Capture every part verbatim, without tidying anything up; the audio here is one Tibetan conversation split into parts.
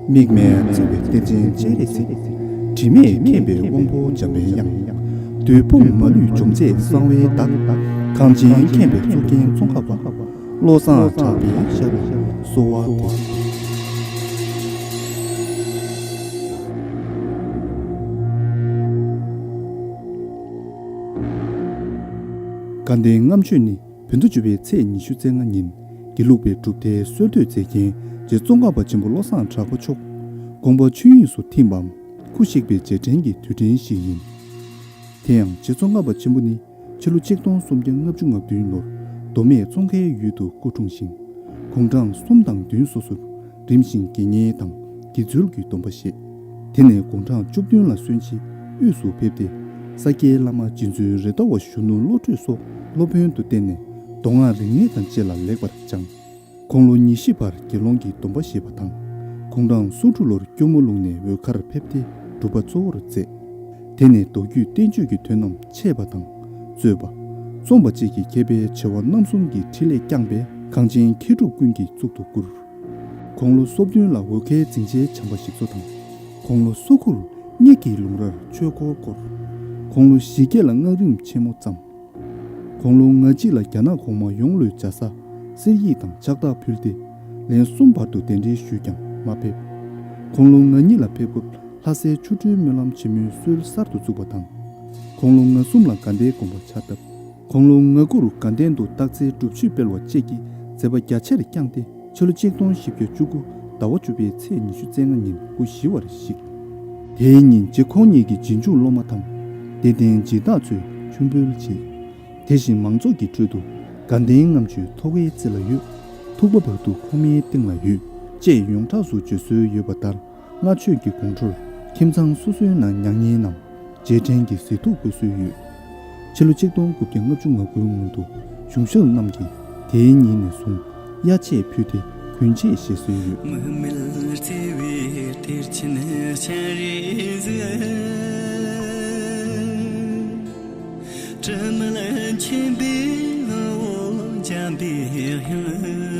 དམིགས་མེད་བརྩེ་བའི་གཏེར་ཆེན་སྤྱན་རས་གཟིགས། དྲི་མེད་མཁྱེན་པའི་དབང་པོ་འཇམ་པའི་དབྱངས། བདུད་དཔུང་མ་ལུས་འཇོམས་མཛད་གསང་བའི་བདག། གངས་ཅན་མཁྱེན་པའི་གཙུག་རྒྱན་ཙོང་ཁ་པ། བློ་བཟང་གྲགས་པའི་ཞབས་ལ་གསོལ་བ་འདེབས། དགའ་ལྡན་ལྔ་མཆོད་ནི། བོད་ཟླ་བཅུ་པའི་ཚེས་ཉི་ཤུ་རྩ་ལྔ་ཉིན། དགེ་ལུགས་པའི་གྲུབ་མཐའི་སྲོལ་གཏོད་མཛད་མཁན་རྗེ་ཙོང་ཁ་པ་ཆེན་པོ་བློ་བཟང་གྲགས་པ་མཆོག་དགོངས་པ་ཆོས་དབྱིངས་སུ་ཐིམ་པའམ་སྐུ་གཤེགས་པའི་རྗེས་དྲན་གྱི་དུས་དྲན་ཞིག་ཡིན། དེ་ཡང་རྗེ་ཙོང་ཁ་པ་ཆེན་པོ་ནི་ཕྱི་ལོ་ཆིག་སྟོང་སུམ་བརྒྱ་ལྔ་བཅུ་ང་བདུན་ལོར་མདོ་སྨད་ཙོང་ཁའི་ཡུལ་དུ་སྐུ་འཁྲུངས་ཤིང་། དགུང་གྲངས་གསུམ་དང་བདུན་སོ་སོར་རིམ་བཞིན་དགེ་བསྙེན་དང་དགེ་ཚུལ་གྱི་སྡོམ་པ་བཞེས། དེ་ནས་དགུང་གྲངས་བཅུ་བདུན་ལ་སོན་རྗེས་དབུས་སུ་ཕེབས་ཏེ། ས་སྐྱའི་བླ་མ་རྗེ་བཙུན་རེ་ཏོ་བ་གཞོན་ནུ་བློ་གྲོས་སོགས་སློབ་དཔོན་དུ་བསྟེན་ནས་མདོ་སྔགས་རིག་གནས་དང་བཅས་ལ་ལེགས་པར་སྦྱངས། དགུང་ལོ་ཉི་ཤུ་བར་དགེ་སློང་གི་སྡོམ་པ་བཞེས་པ་དང་། དགུང་གྲངས་སོ་དྲུག་ལོར་སྐྱོར་མོ་ལུང་ནས་འོལ་ཁར་ཕེབས་ཏེ་སྒྲུབ་པ་གཙོ་བོར་མཛད། དེ་ནས་མདོ་རྒྱུད་བསྟན་བཅོས་ཀྱི་དོན་རྣམས་འཆད་པ་དང་། རྩོད་པ། རྩོམ་པ་བཅས་ཀྱི་མཁས་པའི་བྱ་བ་རྣམ་གསུམ་གྱི་ཕྲིན་ལས་བསྐྱངས་པས་གངས་ཅན་མཁས་གྲུབ་ཀུན་གྱི་གཙུག་ཏུ་བཀུར། དགུང་ལོ་སོ་བདུན་ལ་འོལ་ཁའི་འཛིན་ཆེན་བྱམས་པ་ཞིག་གསོ་དང་། དགུང་ལོ་སོ་དགུར་གཉལ་གྱི་ལུང་རར་ཆོས་འཁོར་བསྐོར། དགུང་ལོ་བཞི་བརྒྱད་ལ་སྔགས་རིམ་ཆེན་མོ་བརྩམས། དགུང་ལོ་ང་གཅིག་ལ་རྒྱ་ནག་གོང་མ་ཡོང་ལོའི་བྱ་ས་གསེར་ཡིག་དང་ཕྱག་རྟགས་ཕུལ་ཏེ། ལན་གསུམ་བར་དུ་གདན་འདྲེན་ཞུས་ཀྱང་མ་ཕེབས། དགུང་ལོ་ང་གཉིས་ལ་ཕེབས་སྐབས་ལྷ་སའི་ཆོ་འཕྲུལ་སྨོན་ལམ་ཆེན་མོའི་སྲོལ་གསར་དུ་བཙུགས་པ་དང་། དགུང་ལོ་ང་གསུམ་ལ་དགའ་ལྡན་དགོན་པ་ཕྱག་བཏབ། དགུང་ལོ་ང་དགུ་རུ་དགའ་ལྡན་དུ་སྟག་རྩེའི་སྒྲུབ་མཆོད་སྤེལ་བ་བཅས་ཀྱི་མཛད་པ་རྒྱ་ཆེར་བསྐྱངས་ཏེ། ཕྱི་ལོ་ཆིག་སྟོང་བཞི་བརྒྱ་བཅུ་དགུ་ཟླ་བ་བཅུ་པའི་ཚེས་ཉི་ཤུ་རྩ་ལྔ་ཉིན་སྐུ་ཞི་བར་གཤེགས། དེའི་ཉིན་རྗེ་ཁོང་ཉིད་ཀྱི་རྗེས་འཇུག་སློབ་མ་དང་། དད་ལྡན་སྦྱིན་བདག་ཚོས་མཆོད་འབུལ་བྱས། དེ་བཞིན་མང་ཚོགས་ཀྱིས་ཁྲོད་དུ། དགའ་ལྡན་ལྔ་མཆོད་ཐོག་ཁའི་རྩེ་ལ་ཡོད། ཐུག་པ་བར་དུ་ཁོག་མའི་གཏིང་ལ་ཡོད། ཅེས་ཡོངས་གྲགས་སུ་བརྗོད་སྲོལ་ཡོད་པ་ལྟར། ལྔ་མཆོད་ཀྱི་དགོང་དྲོར་ཁྱིམ་ཚང་སོ་སོའི་ནང་མྱ་ངན་ནམ། རྗེས་དྲན་གྱི་གཟེངས་ཐུག་འབུལ་སྲོལ་ཡོད། ཕྱི་ལོ་ཆིག་སྟོང་དགུ་བརྒྱ་ལྔ་བཅུ་ང་དགུའི་སྔོན་དུ་གཞུང་ཞབས་རྣམས་ཀྱིས་དེའི་ཉིན་ནས་བཟུང་གཡའ་ཆས་ཕུད་དེ་གུན་ཆས་བཞེས་སྲོལ་ཡོད། མིག་མེད་བརྩེ་བའི་གཏེར་ཆེན་སྤྱན་རས་གཟིགས། དྲི་མེད་མཁྱེན་པའི་དབང་པོ་འཇམ་པའི་དབྱངས།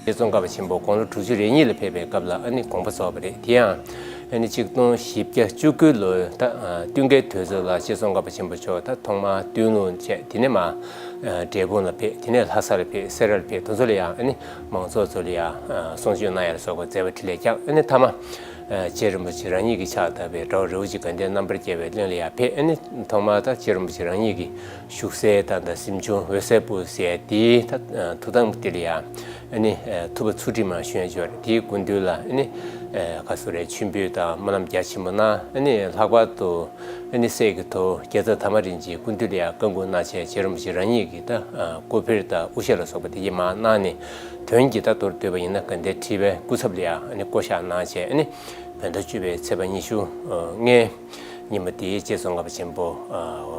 རྗེ་ཙོང་ཁ་པ་ཆེན་པོ་དགུང་ལོ་དྲུག་ཅུ་རེ་གཉིས་ལ་ཕེབས་པའི་སྐབས་ལ་ཨ་ནི་དགོངས་པ་རྫོགས་པ་རེད། དེ་ཡང་ཨ་ནི་ཆིག་སྟོང་བཞི་བརྒྱ་བཅུ་དགུ་ལོའི་ད་སྟོན་ཁའི་དུས་ཚོད་ལ་རྗེ་ཙོང་ཁ་པ་ཆེན་པོ་མཆོག་ད་ཐོག་མར་སྟོད་ལུང་བྱས། དེ་ནས་མར་འབྲས་སྤུངས་ལ་ཕེབས། དེ་ནས་ལྷ་ས་ལ་ཕེབས། སེ་ར་ལ་ཕེབས། དེ་ཚོ་ལ་ཡང་ཨ་ནི་མང་ཚོགས་ཚོ་ལ་ཡང་གསུང་ཆོས་གནང་ཡ་ལ་སོགས་པ་མཛད་པ་འཕྲིན་ལས་བསྐྱངས། ཨ་ནི་མཐའ་མ་རྗེ་རིན་པོ་ཆེ་རང་ཉིད་ཀྱིས་ཕྱག་བཏབ་པའི་དགྲ་བོ་རི་བོ་ཆེ་དགའ་ལྡན་རྣམ་པར་རྒྱལ་བའི་གླིང་ལ་ཡང་ཕེབས། ཨ་ནི་ཐོག་མར་ད་རྗེ་རིན་པོ་ཆེ་རང་ཉིད་ཀྱི་བཞུགས་སའི་ད་ད་གཟིམ་ཆུང་འོད་གསལ་སྤུ་ཟེར་དེའི་ད་ཐུགས་དམ་དེ་ལ་ཡང་ཨ་ནི་ཐུབ་པ་ཚུལ་ཁྲིམས་མ་ཞུ་ཡ་ཅིག་ཡོད་རེད། དེའི་སྐུ་མདུན་ལ་ཨ་ནི་ག་སུ་རེད། མཆོད་འབུལ་དང་སྨོན་ལམ་རྒྱ་ཆེན་པོ་གནང་། ཨ་ནི་ལྷག་པར་དུ་ཨ་ནི་སྲས་ཀྱི་ཐུ་བོ་རྒྱལ་ཚབ་དར་མ་རིན་ཆེན་སྐུ་མདུན་ལ་ཡང་བཀའ་འགུག་གནང་བྱས། རྗེ་རིན་པོ་ཆེ་རང་ཉིད་ཀྱིས་ད་སྐུ་ཕེར་དང་དབུ་ཞྭ་ལ་སོགས་པ་དེ་གྱད་མར་གནང་ནས། དོན་གྱི་ད་མདོར་བསྡུས་པ་ཡིན་ན་དགའ་ལྡན་ཁྲི་པའི་སྐུ་ཚབ་ལ་ཡང་ཨ་ནི་བསྐོ་བཞག་གནང་བྱས། ཨ་ནི་བོད་ཟླ་བཅུ་པའི་ཚེས་པ་ཉི་ཤུ་ལྔའི་ཉིན་མོ་དེའི་རྗེ་ཙོང་ཁ་པ་ཆེན་པོ་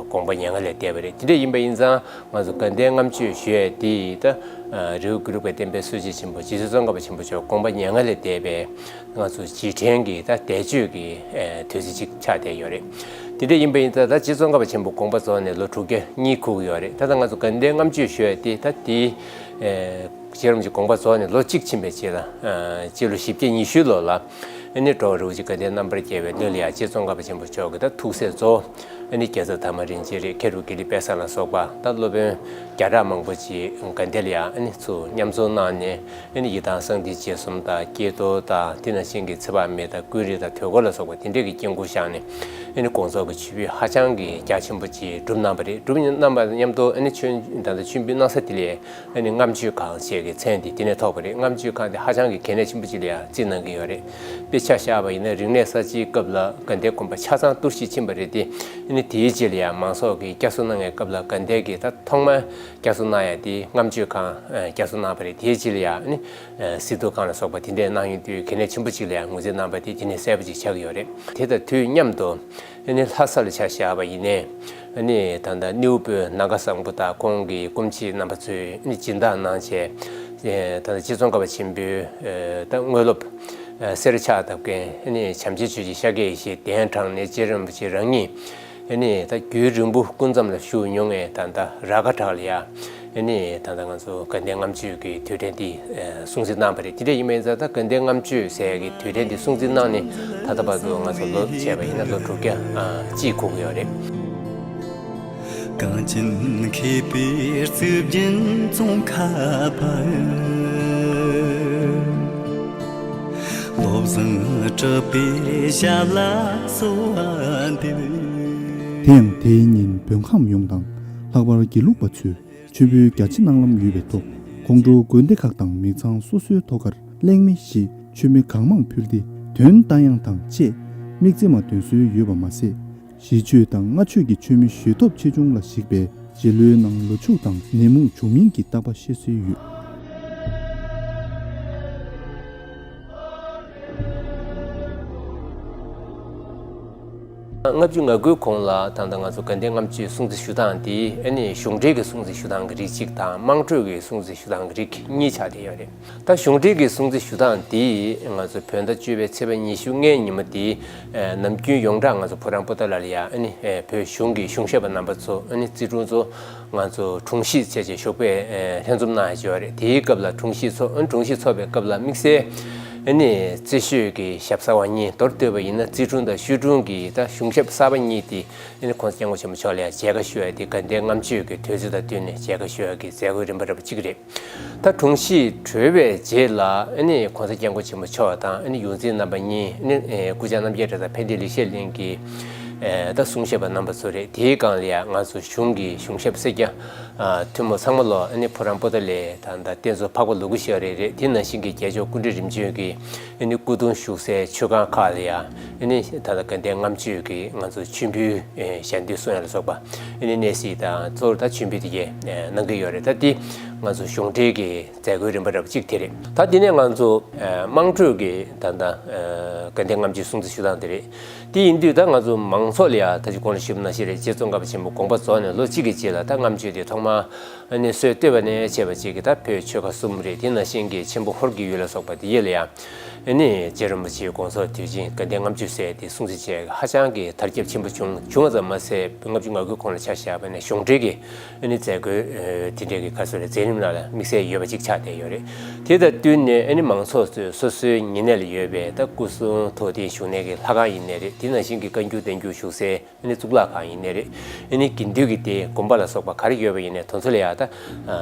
དགོངས་པ་མྱ་ངན་ལས་འདས་པ་རེད། དེ་འདྲ་ཡིན་པ་ཡིན་ཙང་ང་ཚོ་དགའ་ལྡན་ལྔ་མཆོད་ཞུ་ཡས་དེ་ད་རི་བོ་དགེ་ལུགས་པའི་བསྟན་པའི་སྲོལ་འབྱེད་ཆེན་པོ་རྗེ་བཙུན་ཙོང་ཁ་པ་ཆེན་པོ་མཆོག་དགོངས་པ་མྱ་ངན་ལས་འདས་པའི་ང་ཚོ་རྗེས་དྲན་གྱི་ད་འདས་མཆོད་ཀྱི་དུས་ཚོད་ཅིག་ཆགས་བསྡད་ཡོད་རེད། དེ་འདྲ་ཡིན་པ་ཡིན་ཙང་ད་རྗེ་ཙོང་ཁ་པ་ཆེན་པོ་དགོངས་པ་རྫོགས་ནས་ལོ་དྲུག་བརྒྱ་གཉིས་ཁུག་ཡོད་རེད། ད་ད་ང་ཚོ་དགའ་ལྡན་ལྔ་མཆོད་ཞུ་ཡས་དེ་ད་དེའི། རྗེ་རིན་པོ་ཆེ་དགོངས་པ་རྫོགས་ནས་ལོ་གཅིག་ཕྱིན་པའི་རྗེས་ལ། སྤྱི་ལོ་བཞི་བརྒྱ་ཉི་ཤུ་ལོ་ལ། ཨ་ནི་འགྲོ་བ་རི་བོ་ཆེ་དགའ་ལྡན་རྣམ་པར་རྒྱལ་བའི་གླིང་ལ་ཡང་རྗེ་ཙོང་ཁ་པ་ཆེན་པོ་མཆོག་གི་ད་ཐུགས་སྲས་གཙོ་བོ་ཨ་ནི་རྒྱལ་ཚབ་དར་མ་རིན་ཆེན་རེད། མཁས་གྲུབ་དགེ་ལེགས་དཔལ་བཟང་ལ་སོགས་པ་ད་སློབ་དཔོན་བརྒྱ་ཕྲག་མང་པོ་ཅིག་དགའ་ལྡན་ལ་ཡང་ཨ་ནི་ཚུར་མཉམ་འཛོམས་གནང་ནས། ཨ་ནི་ཡི་དམ་གསང་ཐིག་རྗེས་གསུམ་དང་། ཀྱེ་རྡོར་དང་། དེ་ནང་བཞིན་གྱི་ཚེ་དཔག་མེད་དང་། ཀུན་རིག་དང་། དུས་འཁོར་ལ་སོགས་པ་དེ་འདྲས་ཀྱི་དཀྱིལ་འཁོར་བཞེངས་ནས། ཨ་ནི་དགོངས་རྫོགས་ཀྱི་མཆོད་འབུལ་ཧ་ཅང་གི་རྒྱ་ཆེན་པོ་ཅིག་སྒྲུབ་གནང་བ་རེད། སྒྲུབ་གནང་བ་དང་མཉམ་དུ་ཨ་ནི་མཆོད་ད་ལྟ་མཆོད་འབུལ་གནང་ས་དེ་ལ་ཨ་ནི་ལྔ་མཆོད་ཁང་ཞེས་ཀྱི་མཚན་དེ་དེ་ནས་ཐོགས་པ་རེད། ལྔ་མཆོད་ཁང་དེ་ཧ་ཅང་གི་གལ་གནད་ཆེན་པོ་ཅིག་ལ་ཡང་བརྩི་གནང་གི་ཡོད་རེད། དཔེ་ཆ་བཞག་པ་ཡིན་ན་རིག་གནས་གསར་བརྗེའི་སྐབས་ལ་དགའ་ལྡན་དགོན་པ་ཆ་ཚང་གཏོར་བཤིག་ཕྱིན་པ་རེད་དེ། ཨ་ནི་དེའི་རྗེས་ལ་ཡང་མང་ཚོགས་ཀྱིས་བསྐྱར་གསོ་གནང་བའི་སྐབས་ལ་དགའ་ལྡན་གྱིས་ད་ཐོག་མར་བསྐྱར་གསོ་གནང་ཡ་དེ་ལྔ་མཆོད་ཁང་བསྐྱར་གསོ་གནང་བ་རེད། དེའི་རྗེས་ལ་ཡང་ཨ་ནི་གཟེངས་བསྟོད་ཁང་ལ་སོགས་པ་དེ་འདྲས་གནང་ཡོང་དུས་གལ་གནད་ཆེན་པོ་ཅིག་ལ་ཡང་ངོས་འཛིན་གནང་བ་དེ་དེ་ནས་གསལ་པོ་ཅིག་ཆགས་ཀྱི་ཡོད་རེད། དེ་དང་དུས་མཉམ་དུ། ཨ་ནི་ལྷ་ས་ལ་ཆ་བཞག་པ་ཡིན་ནའི། ཨ་ནི་ད་ལྟ་སྣེའུ་དཔོན་ནཱ་ག་བཟང་པོ་དང་ཁོང་གི་སྐུ་མཆེད་རྣམ་པ་ཚོས་ཨ་ནི་སྦྱིན་བདག་གནང་བྱས། ཨེ་ད་ལྟ་རྗེ་ཙོང་ཁ་པ་ཆེན་པོའི་ཨེ་ད་དངོས་སློབ་ཨེ་གསེར་ཕྱག་བཏབ་མཁན་ཨ་ནི་བྱམས་ཆེན་ཆོས་རྗེ་ཤཱཀྱ་ཡེ་ཤེས་གདན་དྲངས་ནས་རྗེ་རིན་པོ་ཆེ་རང་ཉིད་ཨ་ནི་ད་རྒྱུན་རིང་པོ་སྐུ་མཚམས་ལ་བཞུགས་མྱོང་བའི་ད་ལྟ་ར་ག་བྲག་ལ་ཡ་ ཨ་ནི་ད་ལྟ་ང་ཚོ་དགའ་ལྡན་ལྔ་མཆོད་ཀྱི་དུས་དྲན་འདི་ཨ་སྲུང་བརྩི་གནང་བ་རེད། དེ་འདྲ་ཡིན་པ་ཡིན་ཙང་ད་དགའ་ལྡན་ལྔ་མཆོད་ཟེར་ཡག་གི་དུས་དྲན་འདི་སྲུང་བརྩི་གནང་ནས་ད་ལྟ་བར་དུ་ང་ཚོ་ལོ་བྱས་པ་ཡིན་ན་ལོ་དྲུག་བརྒྱ་ཨ་གཅིག་འཁོར་གྱི་ཡོད་རེད། གངས་ཅན་མཁས་པའི་གཙུག་རྒྱན་ཙོང་ཁ་པ། བློ་བཟང་གྲགས་པའི་ཞབས་ལ་གསོལ་བ་འདེབས། དེ་ཡང་དེའི་ཉིན་བོད་ཁམས་ཡོངས་དང་ལྷག་པར་དགེ་ལུགས་པ་ཚོས་མཆོད་འབུལ་རྒྱ་ཆེ་གནང་ལམ་ཡོད་པའི་ཐོག་ཁོང་ཁྲོ་དགོན་སྡེ་ཁག་དང་མི་ཚང་སོ་སོའི་ཐོག་ཁར་གླེང་མེ་བཞི་མཆོད་མེ་གང་མང་ཕུལ་ཏེ་དོན་རྟ་དབྱངས་དང་བཅས་དམིགས་བརྩེ་མ་འདོན་སྲོལ་ཡོད་པ་མ་ཟད། གཞིས་མཆོད་དང་སྔ་མཆོད་ཀྱི་མཆོད་མེ་ཞུ་སྟོབས་ཆེ་ཆུང་ལ་གཞིགས་པའི་རྗེས་ལོའི་ནང་ལོ་ཕྱུགས་དང་ནད་མུག་འབྱུང་མིན་གྱི་རྟགས་པ་ཤེས་སྲོལ་ཡོད། ལྔ་བཅུ་ང་དགུའི་གོང་ལ་ད་ལྟ་ང་ཚོ་དགའ་ལྡན་ལྔ་མཆོད་སྲུང་བརྩི་ཞུ་སྟངས་འདི་ཨ་ནི་གཞུང་འབྲེལ་གྱི་སྲུང་བརྩི་ཞུ་སྟངས་ཀྱི་རིགས་གཅིག་དང་དམངས་ཁྲོད་ཀྱི་སྲུང་བརྩི་ཞུ་སྟངས་ཀྱི་རིགས་གཉིས་ཆགས་བསྡད་ཡོད་རེད། ད་གཞུང་འབྲེལ་གྱི་སྲུང་བརྩི་ཞུ་སྟངས་འདི་ང་ཚོ་བོད་ཟླ་བཅུ་པའི་ཚེས་པ་ཉི་ཤུ་ལྔའི་ཉིན་མོ་འདི་ཨ་ནམ་རྒྱུན་ཡོངས་གྲགས་ང་ཚོ་ཕོ་བྲང་པོ་ཏཱ་ལ་ལ་ཡ་ཨ་ནི་ཨ་བོད་གཞུང་གི་གཞུང་ཞབས་པ་རྣམ་པ་ཚོ་ཨ་ནི་རྩིས་དྲུང་ཚོ་ང་ཚོ་དྲུང་ཞིག་བྱས་བྱས་ཞོགས་པའི་ཨ་ལྷན་འཛོམས་གནང་ཡ་ཅིག་ཡོད་རེད། དེའི་སྐབས་ལ་དྲུང་ཞིག་ཚོགས་ཨ་ནི་དྲུང་ཞིག་ཚོགས་པའི་སྐབས་ལ་དམིགས་བསལ་ཨ་ནི་རྩེ་ཤོད་ཀྱི་ཞབས་གསར་བ་གཉིས་མདོར་བསྡུས་པ་ཡིན་ན་རྩིས་དྲུང་དང་ཤོད་དྲུང་གི་ད་གཞུང་ཞབས་གསར་པ་གཉིས་དེ་ཨ་ནི་༸གོང་ས་༸སྐྱབས་མགོན་ཆེན་པོ་མཆོག་ལ་ཡ་མཇལ་ཁ་ཞུ་ཡ་དེ་དགའ་ལྡན་ལྔ་མཆོད་ཀྱི་དུས་ཚོད་དང་བསྟུན་ནས་མཇལ་ཁ་ཞུ་ཡ་གི་མཛད་སྒོའི་རིམ་པ་འདྲ་པོ་གཅིག་རེད། ད་དྲུང་ཞིག་གྲོལ་བའི་རྗེས་ལ་ཨ་ནི་༸གོང་ས་༸སྐྱབས་མགོན་ཆེན་པོ་མཆོག་དང་ཨ་ནི་ཡོངས་འཛིན་རྣམ་པ་གཉིས་ཨ་ནི་ཨེ་སྐུ་བཅར་རྣམ་རྒྱལ་གྲྭ་ཚང་ཕན་བདེ་ལེགས་བཤད་གླིང་གི་ཨེ་ད་གསུང་བཤད་པ་རྣམ་པ་ཚོ་རེད། དེའི་སྒང་ལ་ཡ་ང་ཚོ་གཞུང་གི་གཞུང་ཞབས་སེར་སྐྱ་ཨ་ཐུན་མོང་ཚང་མ་ལོ་ཨ་ནི་ཕོ་བྲང་པོ་ཏཱ་ལའི་ད་ད་རྟེན་གཙོ་འཕགས་པ་ལོ་དགུ་ཞེས་པ་རེད་རེད། དེ་ནང་བཞིན་གྱི་རྒྱལ་མཆོག་སྐུ་ཕྲེང་རིམ་བྱོན་གྱི་ཨ་ནི་སྐུ་གདུང་བཞུགས་སའི་མཆོད་ཁང་ཁག་ལ་ཡ་ཨ་ནི་ད་ལྟ་དགའ་ལྡན་ལྔ་མཆོད་ཀྱི་ང་ཚོ་མཆོད་འབུལ་ཨེ་ཞལ་འདོན་གསུང་ཡ་ལ་སོགས་པ་ཨ་ནི་གནས་གཟིགས་དང་གཙོ་བོར་ད་མཆོད་འབུལ་དེ་གས་ཨེ་གནང་གི་ཡོད་རེད། ད་དེ་ང་ཚོ་གཞུང་འབྲེལ་གྱི་མཛད་སྒོའི་རིམ་པ་འདྲ་པོ་གཅིག་དེ་རེད། ད་དེ་ནས་ང་ཚོ་ཨེ་དམངས་ཁྲོད་ཀྱི་ད་ལྟ་ཨེ་དགའ་ལྡན་ལྔ་མཆོད་སྲུང་བརྩི་ཞུ་སྟངས་དེ་རེད། དེ་ཡིན་དུས་ད་ང་ཚོ་མང་ཚོགས་ལ་ཡ་ད་ཅི་གོང་ལ་ཞུས་པ་ནང་བཞིན་རེད། རྗེ་ཙོང་ཁ་པ་ཆེན་པོ་དགོངས་པ་རྫོགས་ནས་ལོ་གཅིག་གི་རྗེས་ལ་ད་ལྔ་མཆོད་དེ་ཐོག་མར་ཨ་ནི་སྲོལ་བཏོད་པ་ནས་བྱས་པ་གཅིག་གིས་ད་བོད་ཆོལ་ཁ་གསུམ་རེད། དེ་ནང་བཞིན་གྱི་ཆེན་པོ་ཧོར་གྱི་ཡུལ་ལ་སོགས་པ་དེ་ཡི་ལ་ཡང་ཨ་ནི་རྗེ་རིན་པོ་ཆེའི་དགོངས་རྫོགས་དུས་ཆེན་དགའ་ལྡན་ལྔ་མཆོད་ཟེར་དེ་སྲུང་བརྩི་བྱས་ཧ་ཅང་གི་དར་ཁྱབ་ཆེན་པོ་བྱུང་བྱུང་བ་ཙམ་མ་ཟད་ལྔ་བཅུ་ང་དགུའི་གོང་ལ་ཆ་བཞག་པ་ནས་གཞུང་འབྲེལ་གྱི་ཨ་ནི་མཛད་སྒོའི་ཨ་དེ་འདྲའི་གི་ག་ཚོད་རེད་མཛད་རིམ་ནང་ལ་དམིགས་བསལ་ཡོད་པ་གཅིག་ཆགས་བསྡད་ཡོད་རེད། དེ་དང་བསྟུན་ནས་ཨ་ནི་མང་ཚོགས་ཚོས་སོ་སོའི་ཉེ་གནས་ལ་ཡོད་པའི་ད་སྐུ་གསུང་ཐུགས་རྟེན་བཞུགས་གནས་ཀྱི་ལྷ་ཁང་ཡིན་ནའི་རེད། དེ་ནང་བཞིན་གྱི་བཀའ་འགྱུར་བསྟན་འགྱུར་བཞུགས་སའི་ཨ་ནི་གཙུག་ལག་ཁང་ཡིན་ནའི་རེད། ཨ་ནི་དགེ་འདུན་གྱི་སྡེ་དགོན་པ་ལ་སོགས་པ་ག་རེ་ཡོད་པ་ཡིན་ནའི་དེ་ཚོ་ལ་ཡང་ད་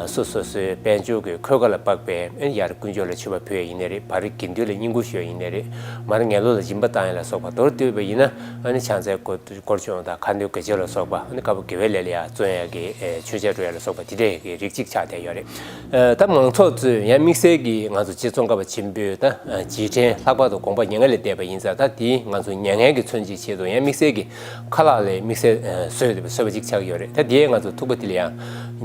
སོ་སོ་སོའི་དཔལ་འབྱོར་གྱི་འཁོས་ཀ་ལ་དཔག་པའི་ཨ་ནི་ཡར་དཀོན་མཆོག་ལ་མཆོད་པ་ཕུལ་ཡ་ཡིན་ནའི་རེད། བར་དགེ་འདུན་ལ་བསྙེན་བཀུར་ཞུ་ཡ་ཡིན་ནའི་རེད། མར་ངན་སློང་ལ་སྦྱིན་པ་བཏང་ཡ་ལ་སོགས་པ་མདོར་བསྡུས་པ་ཡིན་ན་ཨ་ནི་ཕྱག་འཚལ་སྐོར་སྐོར་སྦྱོང་དང་ཁ་འདོན་དགེ་སྦྱོར་ལ་སོགས་པ་ཨ་ནི་དཀར་པོ་དགེ་བའི་ལས་ལ་ཡང་བརྩོན་ཡ་གི་ཨེ་མཆོད་ཆས་སྤྲོ་ཡ་ལ་སོགས་པ་དེ་འདྲའི་གི་རིགས་གཅིག་ཆགས་བསྡད་ཡོད་རེད། ཨ་ད་མང་ཚོགས་ཚོས་ཡང་དམིགས་བསལ་གྱིས་ང་ཚོ་རྗེ་ཙོང་ཁ་པ་ཆེན་པོའི་ད་ཨ་རྗེས་དྲན་ལྷག་པར་དུ་དགོངས་པ་མྱ་ངན་ལས་འདས་པ་ཡིན་ཙང་ད་དེ་ང་ཚོ་མྱ་ངན་གྱི་མཚོན་བྱེད་ཆེད་དུ་ཡང་དམིགས་བསལ་གྱིས་ཁ་ལག་ལ་དམིགས་བསལ་ཨ་བཟོས་བཟོས་པ་ཅིག་ཆགས་ཡོད་རེད། ད་དེས་ང་ཚོ་ཐུག་པ་དེ་ལ་ཡང་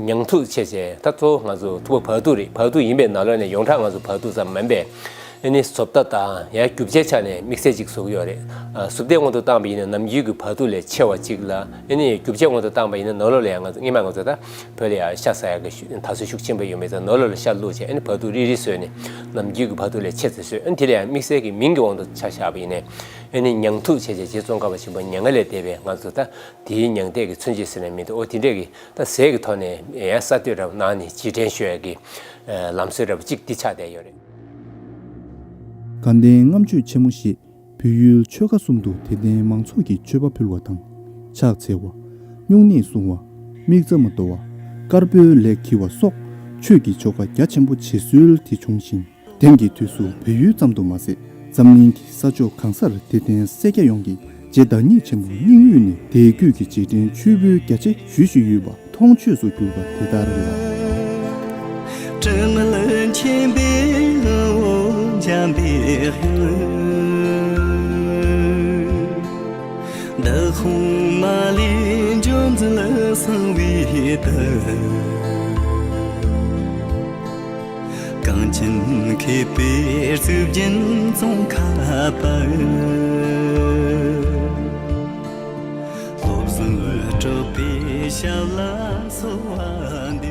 མྱང་ཐུག་བྱས་བྱས་ད་གཙོ་བོ་ང་ཚོ་ཐུག་པ་བག་ཐུག་རེད། བག་ཐུག་ཡིན་པའི་ནང་ལོགས་ནས་ཡོངས་གྲགས་ང་ཚོ་བག་ཐུག་ཙམ་མིན་པས། ཨ་ནི་བཟོ་ལྟ་དང་ཡང་རྒྱུ་ཆའི་ཆ་ནས་དམིགས་བསལ་ཅིག་བཟོ་གི་ཡོད་རེད། ཨ་སུབ་ཏའི་དབང་དུ་བཏང་པ་ཡིན་ན་ནམ་རྒྱུན་གྱི་བག་ཐུག་ལས་ཆེ་བ་ཅིག་ལ་ཨ་ནི་རྒྱུ་ཆའི་དབང་དུ་བཏང་པ་ཡིན་ན་ནང་ལོགས་ལ་ཡང་ང་ཚོ་སྔས་མ་ང་ཚོ་ད་བོད་ལ་ཡང་ཤ་ཟ་ཡག་གི་ཤུ་དར་སྲོལ་ཤུགས་ཆེན་པོ་ཡོད་མེད་ཙང་ནང་ལོགས་ལ་ཤ་བླུགས་བྱས་ཨ་ནི་བག་ཐུག་རིལ་རིལ་བཟོས་ནས་ནམ་རྒྱུན་གྱི་བག་ཐུག་ལས་ཆེ་ཙམ་བཟོས། ཨ་ནི་དེ་ལ་ཡང་དམིགས་བསལ་གྱི་མིང་གི་དབང་དུ་ཆ་བཞག་པ་ཡིན་ནའི་ཨ་ནི་མྱང་ཐུག་བྱས་བྱས་རྗེ་ཙོང་ཁ་པ་ཆེན་པོ་མྱ་ངན་ལས་འདས་པའི་ང་ཚོ་ད་དེའི་མྱང་འདས་ཀྱི་མཚོན་བྱེད་ཟེར་ནའི་མི་འདུག་ཨོ་དེ་འདྲས་ཀྱི་ད་ཟས་ཀྱི་ཐོག་ནས་ཡང་གསར་གཏོད་རབ་གནང་ནས་རྗེས་དྲན་ཞུ་ཡག་གི་ལམ་སྲོལ་འདྲ་པོ་གཅིག་འདི་ཆགས་བསྡད་ཡོད་རེད། དགའ་ལྡན་ལྔ་མཆོད་ཆེན་མོ་ཞེས་བོད་ཡུལ་ཆོལ་ཁ་གསུམ་དུ་དད་ལྡན་མང་ཚོགས་ཀྱིས་མཆོད་པ་ཕུལ་བ་དང་། ཕྱག་འཚལ་བ། སྨྱུང་གནས་སྲུང་བ། དམིགས་བརྩེ་མ་དོར་བ། དཀར་པོའི་ལས་འཁྱེར་བ་སོགས་ཆོས་ཀྱི་ཆོ་ག་རྒྱ་ཆེན་པོ་བྱེད་སྲོལ་དེ་བྱུང་ཞིང་། དེང་གི་དུས་སུ་བོད་ཡུལ་ཙམ་དུ་མ་ཟད་འཛམ་གླིང་གི་ས་ཕྱོགས་གང་སར་དད་ལྡན་སེར་སྐྱ་ཡོངས་ཀྱིས་རྗེ་བདག་ཉིད་ཆེན་པོ་སྙིང་དབུས་ནས་དད་གུས་ཀྱི་རྗེས་དྲན་མཆོད་འབུལ་རྒྱ་ཆེ་ཞུ་བཞིན་ཡོད་པ་མཐོང་ཆོས་སུ་གྱུར་པ་དེ་ལྟར་ལགས། དྲི་མེད་མཁྱེན་པའི་ངག་འོད་འཇམ་པའི་དབྱངས། བདག་དབང་མ་ལུས་འཇོམས་མཛད་གསང་བའི་བདག། གངས་ཅན་མཁས་པའི་གཙུག་རྒྱན་ཙོང་ཁ་པ། བློ་བཟང་གྲགས་པའི་ཞབས་ལ་གསོལ་བ་